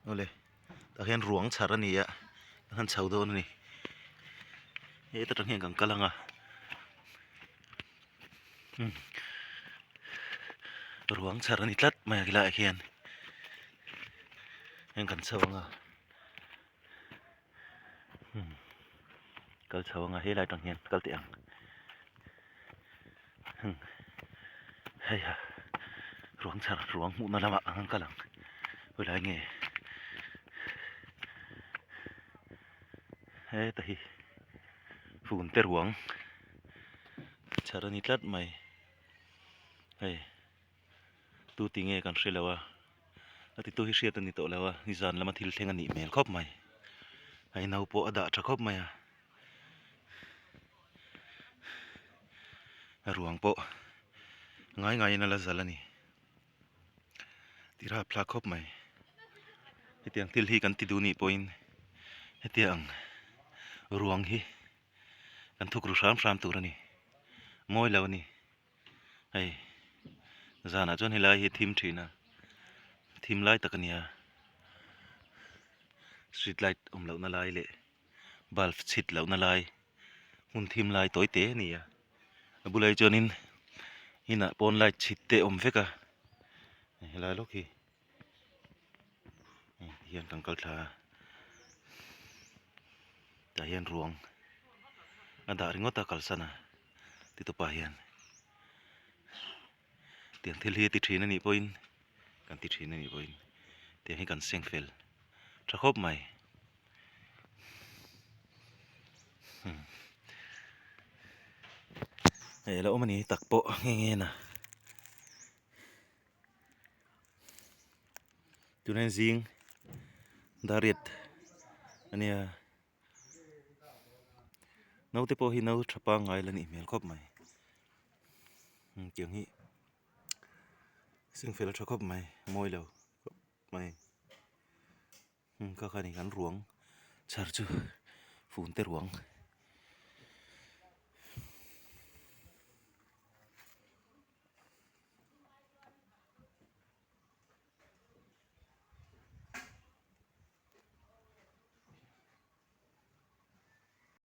Awle tah hian ruang chhar a ni a kan han chho dawn a ni heta tang hian kan kal ang a ruang chhar a ni tlat mai a helaiah hian heng kan chho ang a kal chho ang a helai tang hian kal teh ang hei a ruang chhar ruang hmuhna lamah an kal ang helai nge heta hi fun te ruang chhar a ni tlat mai hei. Tu ti nge kan hre lo a, a titu hi hriat a ni tawh lo a, nizan lama thil thleng a nih hmel khawp mai, a inau pawh a dah tha khawp mai a, a ruang pawh ngai ngaiin a la zal a ni, tih rap thlak khawp mai, hetiang thil hi kan ti duh nih pawhin hetiang ruang hi kan thuk ru hram hram tur a ni, mawi lo a ni. Hei zanah chuan helai hi a thim thin a thim lai tak a ni a street light awm loh na lai leh bulb chhit loh na lai hmun thim lai tawi te a ni a a bulah hi chuanin inah pawn light chhit te a awm vek a helai lawk hi hei tihian kan kal thla a tah hian ruang a dah ringawt a kalsan a titupa hian tiang thil hi a ti thin a nih pawhin kan ti thin a nih pawhin tiang hi kan seng fel tha khawp mai hei a lo awm a ni tak pawh nghe nghe na. Tunah zing dariat a nia naute pawh hi nau tha pangngai la nih hmel khawp mai tiang hi sing fel a tha khawp mai mawi lo khawp mai kha kha ni kan ruang chhar chu fun te ruang.